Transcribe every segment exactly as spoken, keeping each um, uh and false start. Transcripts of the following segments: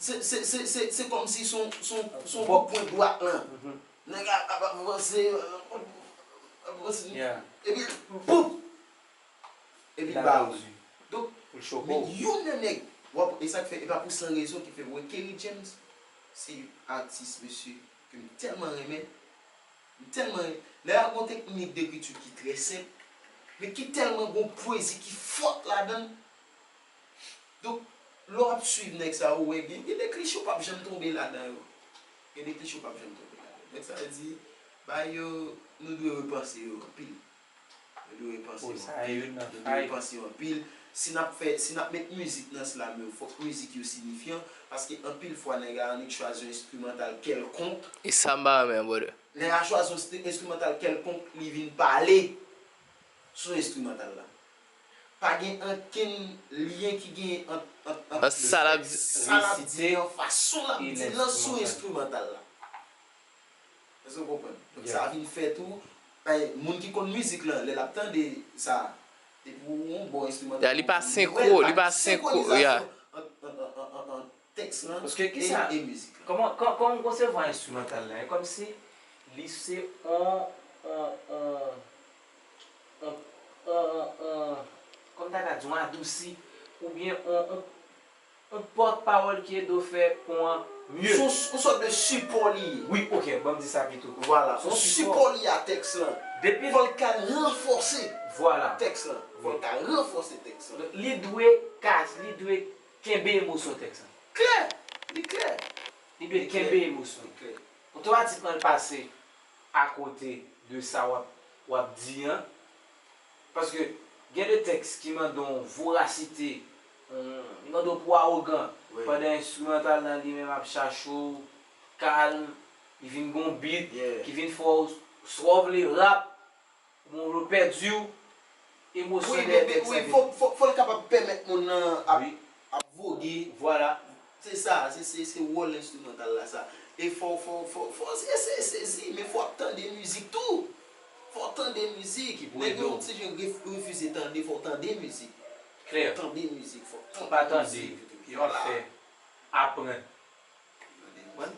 Se, se, se, se, se kòmsi se yon, se yon, se yon bout pwen dwat lan. Nèg ap, ap avanse, ap avanse. Yeah. Epi, boum! Epi l ba ou. Donk, Pou l choke men w. Youn nan nèg, w ap, e sa k fè, e pa pou san rezon ki fè w wè Kerry James, se yon atis, mesye, ke m tèlman renmen. M tèlman renmen. Nèg la gen yon teknik dekriti ki trè senp, men ki tèlman gen yon pwezi ki fòt ladan l. Donk, lè w ap swiv nèg sa yo, ou wè gen, gen de kliche w p ap janm tonbe ladan yo. Gen de kliche w p ap janm tonbe ladan yo. Nèg sa yo di, bagay yo, nou dwe repanse yo anpil. Nou dwe repanse yo anpil. Nou dwe repanse yo anpil. Si n ap fè, si n ap met mizik nan slam yo, fòk mizik yo sinifyan, paske anpil fwa nèg a annik chwazi yon enstrimantal kèlkonk. E sa m pa renmen, brother. Nèg a chwazi yon enstrimantal kèlkonk, li vin pale sou enstrimantal la. Pa gen ankenn lyen ki genyen ant, ant, ant sa l ap di, sa l ap di an, fason l ap di l lan sou enstrimantal la. Èske w konprann? Donk sa vin fè tou, eh, moun ki konn mizik lan, lè l ap tande sa, depi w yon bon enstrimantal, li pa senkwo, li pa senkwo, yeah. Ant, ant, ant, ant, ant, ant tèks lan e, e mizik lan. Kòman, kòman, kòman w konsevwa enstrimantal la? E kòmsi li se on, on, on, on, on, on, kòm ta ka di, on adousi, oubyen on, on, on pòtpawòl ki ede w fè pon an mye. Se yon, yon sòt de sipò li ye. Wi, ok, ban m di sa pito. Vwala, se yon sipò li ye a tèks lan. Depi fò l ka ranfòse tèks lan. Fò l ka ranfòse tèks lan. Donk, li dwe kas, li dwe kenbe emosyon tèks lan. Klè! Li klè! Li dwe kenbe emosyon. Li klè. Otomatikman, l pase akote de sa w ap, w ap di an. Paske gen de tèks ki mande yon vorasite, yon, li mande w pou w awogan, pandan enstrimantal lan li menm ap chache w kalm, li vin gen yon beat ki vin fè w, swa w vle rap, oubyen w vle pèdi w, emosyon dèyè tèks lan. Wi, men, men, wi, fò, fò, fò l kapab pèmèt moun nan ap, ap voge. Vwala. Se sa, se, se, se wòl enstrimantal la sa. E fò, fò, fò, fò w eseye sezi, men fò w ap tande mizik tou. Fò w tande mizik. Nèg yo yon ti jan ref-, refize tande, fò w tande mizik. Klè. Tande mizik, fò w tande mizik. Yo ap fè aprann. Konprann?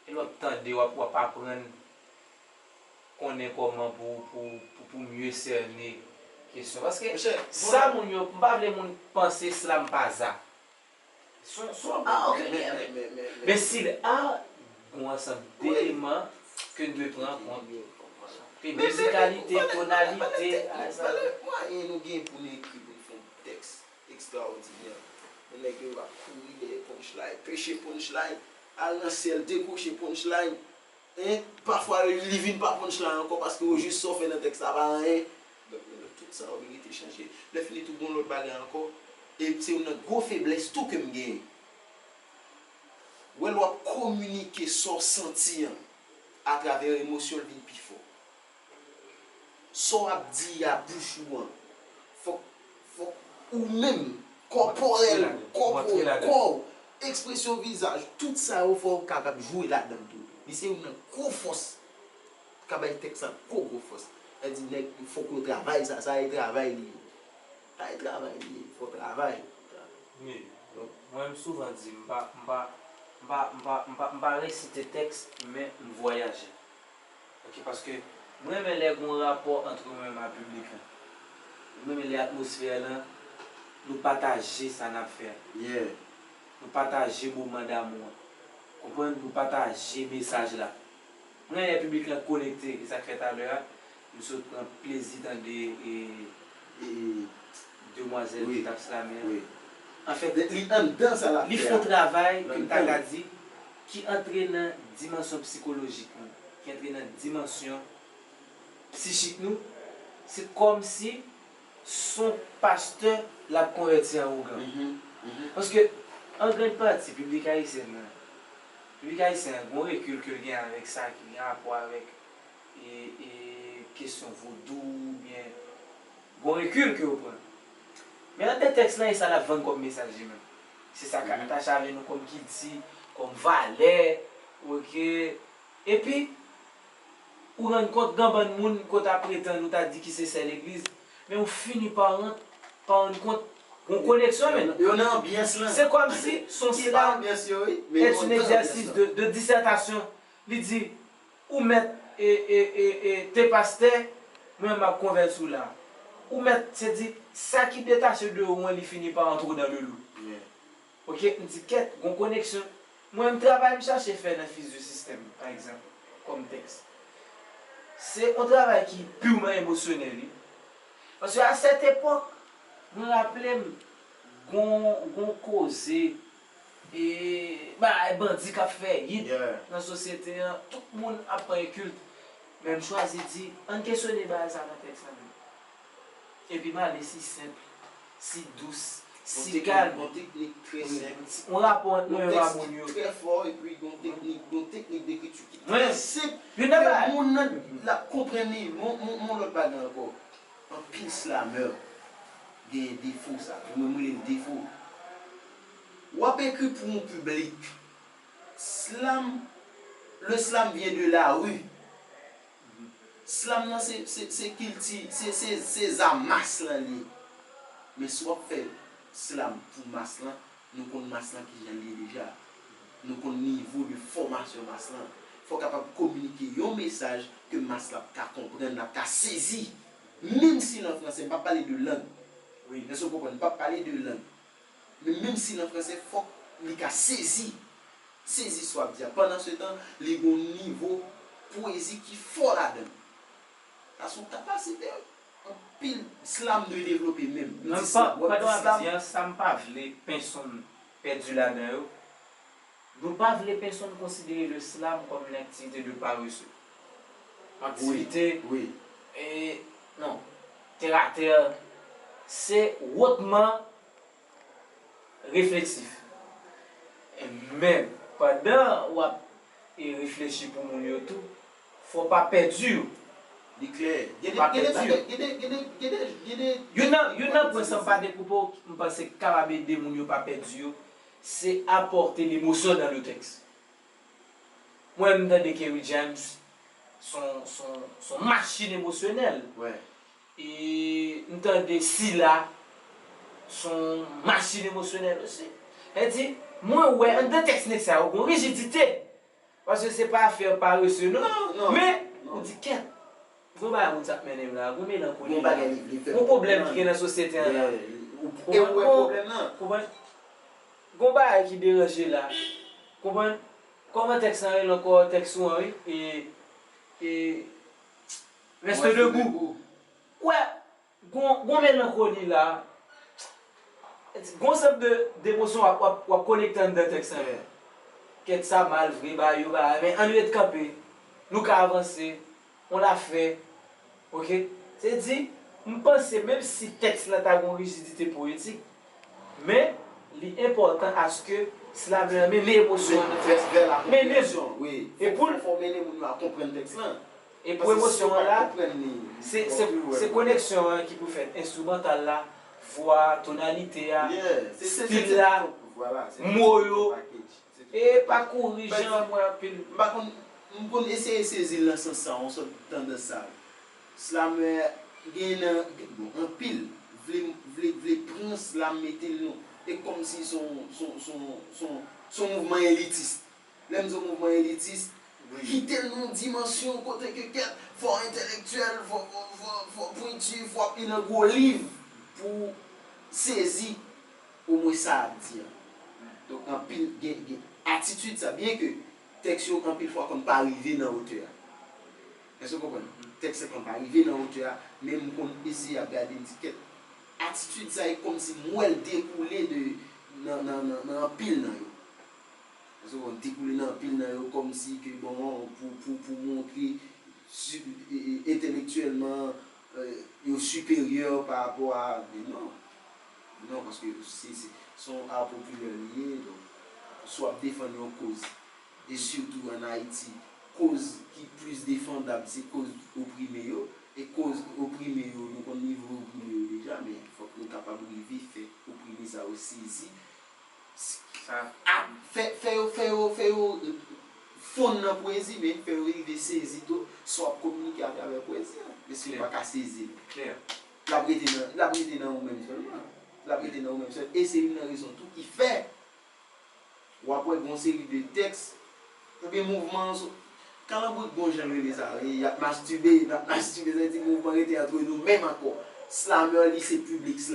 E lè w ap tande, w ap, w ap aprann konnen kòman pou, pou, pou, pou mye sène kesyon. Paske sa moun yo, m pa vle moun panse slam pa za. Se yon, se yon bagay. Men si l a, gen yon ansanm de eleman ke n dwe pran an kont. Ke mizikalite, tonalite, a sa. Mwayen nou gen pou n ekri, pou n fè yon tèks ekstraòdinè. Men nèg yo ap kouri dèyè punchline, peche punchline, al nan syèl, dekwoche punchline. Hein? Pafwa li vin pa punchline ankò paske yo jis sa w fè nan tèks la pa anyen. Donk, men tout sa yo merite chanje. Lè fini tou, gen yon lòt bagay ankò. E se youn nan gwo feblès tou ke m genyen. Wè lè w ap kominike sa w santi an atravè emosyon, l vin pi fò. Sa w ap di a bouch ou an, fòk, fòk ou menm, kòporèl ou, kòporèl, kò w, ekspresyon vizaj, tout sa yo fò w kapab jwe ladan l tou. Li se youn nan gwo fòs, ka bay tèks la gwo, gwo fòs. Sa di nèg, fòk yo travay sa, sa e travay li ye. Sa e travay li ye, fò w travay. Wi. Mwen menm souvan di, m pa, m pa, m pa, m pa, m pa, m pa resite tèks, men m vwayaje. Ok, paske m renmen lè gen yon rapò ant mwen menm ak piblik lan. M renmen lè atmosfè lan, nou pataje sa n ap fè a. Nou pataje moman damou an. Konprann? Nou pataje mesaj la. M renmen lè piblik lan konekte, e sa k fè talè a, m sot pran plezi tande, e, e, demwazèl ki t ap slame an. Anfèt, li anndan sa l ap fè a. Li fè yon travay, ke m ta ka di, ki antre nan dimansyon sikolojik nou, ki antre nan dimansyon psichik nou. Se kòmsi s on pastè l ap konvèti an ougan. Paske, an grann pati, piblik ayisyen nan, piblik ayisyen an, gen yon rekil ke l gen avèk sa ki gen rapò avèk e, e kesyon vodou oubyen gen yon rekil ke yo pran. Men anndan tèks lan, e sa l ap vann kòm mesaj li menm. Se sa k atache avè nou kòm kilti, kòm valè, ok? Epi, ou rann kont gen bann moun ke w ta pretann ou ta di ki se sè legliz, men ou fini pa rann, pa rann kont Gon koneksyon, men. Yo nan anbyans lan. Se kòmsi son slam est un exercice de, de dissertation. Li di, ou mèt e, e, e, e, te pastè, mwen m ap konvèti w la. Ou mèt, se di, sa ki detache de ou an, li fini pa antre dans le lot. Ok, m di kèt, gon koneksyon. Mwen, m travay m chache fè nan Fils du Système, pa egzanp, kòm tèks. Se yon travay ki pirman emosyonèl, wi. Paske a sèt epòk, mwen raple m, gon, gon koze, e, bagay bandi k ap fè hit nan sosyete an, tout moun ap pran ekilt. Men m chwazi di, ann kesyone bagay sa nan tèks la menm. Epi m ale si senp, si dous, si kalm. Yon teknik trè senp. Yon rapò ant mwen menm a moun yo. Yon tèks ki trè fò epi yon teknik, yon teknik dekriti ki trè senp. Ke moun nan l ap konprann li. Mon, mon, mon lòt bagay ankò. Anpil slamè gen defo sa. Mwen, mwen rele l defo. W ap ekri pou yon piblik. Slam, le slam vient de la rue. Slam nan se, se, se kilti, se, se, se zam mas lan li ye. Men si w ap fè slam pou mas lan, nou konn mas lan kijan li ye deja. Nou konn nivo de fòmasyon mas lan. Fò w kapab kominike yon mesaj ke mas la ap ka konprann, l ap ka sezi. Menm si l an fransè, m p ap pale de lang. Èske w konprann? M p ap pale de lang. Men menm si l an fransè, fòk li ka sezi. Sezi sa w ap di a. Pandan se tan, li gen yon nivo pwezi ki fò ladan l. Sa se yon kapasite anpil slam dwe devlope menm. M di slam, w ap di slam. Pandan w ap di a, sa m pa vle pèsonn pèdi ladan yo. Nou pa vle pèsonn konsidere le slam kòm une activité de paresseux. Aktivite, e, non, tèratè, se wotman refleksif. E men, pandan w ap, e, reflechi pou moun yo tou, fò w pa pèdi yo. Li klè. Gen de, gen de bagay, gen de, gen de, gen de, gen de. Youn nan, youn nan pwen sa m pa dekoupe w, m panse k kapab ede moun yo pa pèdi yo, se apòte lemosyon nan le tèks. Mwen, m tande Kerry James, se yon, se yon, se yon machin emosyonèl. E m tande Sila, se yon machin emosyonèl osi. Sa vle di, mwen wè anndan tèks nèg sa yo, gon rijidite. Paske se pa afè parese, non. Men, ou di, kèt, gon bagay moun sa ap mennen m la, gon melankoli la, gon pwoblèm ki gen nan sosyete an la. Ou konprann? Gon bagay ki deranje la. Konprann? Kòman tèks lan rele ankò? Tèks ou an, wi. E, e, Reste debout. Ou wè, gon, gon melankoli la. Gon sèt de, de emosyon w ap, w ap, w ap konekte anndan tèks lan. Kèt sa mal vre, ba yo, ba, men ann ret kanpe. Nou ka avanse. On l'a fait. Ok? Se di, m panse, menm si tèks lan ta gon rijidite powetik, men li enpòtan aske slamè an mennen emosyon an nan tèks lan. Mennen. E pou l fò mennen moun yo a konprann tèks lan. E pou emosyon an la, se, se, se koneksyon an ki pou fèt. Enstrimantal la, vwa, tonalite a, stil la, mo yo. E pa kouri jan mwen anpil. M pa konn, m konn eseye sezi l nan sans sa, yon sòt tandans sa. Slamè gen nan, bon, anpil vle, vle, vle pran slam mete l nan, e kòmsi se yon, se yon, se yon, se yon, se yon mouvman elitis. Lè m di yon mouvman elitis, kite l nan yon dimansyon kote ke kèt, fò entèlektyèl, fò, fò, fò, fò pwenti, fò ap li nan gwo liv pou sezi omwen sa ap di an. Donk, anpil gen, gen atitid sa, byen ke tèks yo anpil fwa konn pa rive nan otè a. Èske w konprann? Tèks la konn pa rive nan otè a, men m konn eseye ap gade, m di, kèt, atitid sa e kòmsi m wè l dekoule de, nan, nan, nan, nan anpil nan yo. Èske w konprann? Dekoule nan anpil nan yo kòmsi ke, bon, pou, pou, pou montre si, e, e, entèlektyèlman, e, yo siperyè pa rapò a, men non. Non, paske se, se, se yon ar popilè li ye, donk, si w ap defann yon koz, e sitou ann Ayiti, koz ki plis defandab, se koz oprime yo, e koz oprime yo, nou konn nivo oprime yo deja, men fòk nou kapab rive fè oprime sa yo sezi, sa, ap fè, fè yo, fè yo, fè yo, e, fonn nan pwezi, men fè yo rive sezi tou sa w ap kominike atravè pwezi an. Men si w pa ka sezi l, l ap rete nan, l ap rete nan ou menm sèlman. l ap rete nan ou menm sèl. E se youn nan rezon tou ki fè w ap wè gon seri de tèks oubyen mouvman an sou kalanbwit, gon jan l rele sa, y ap mastibe, n ap mastibe, sa vle di mouvman rete antre nou menm ankò. Slameur li se piblik slam.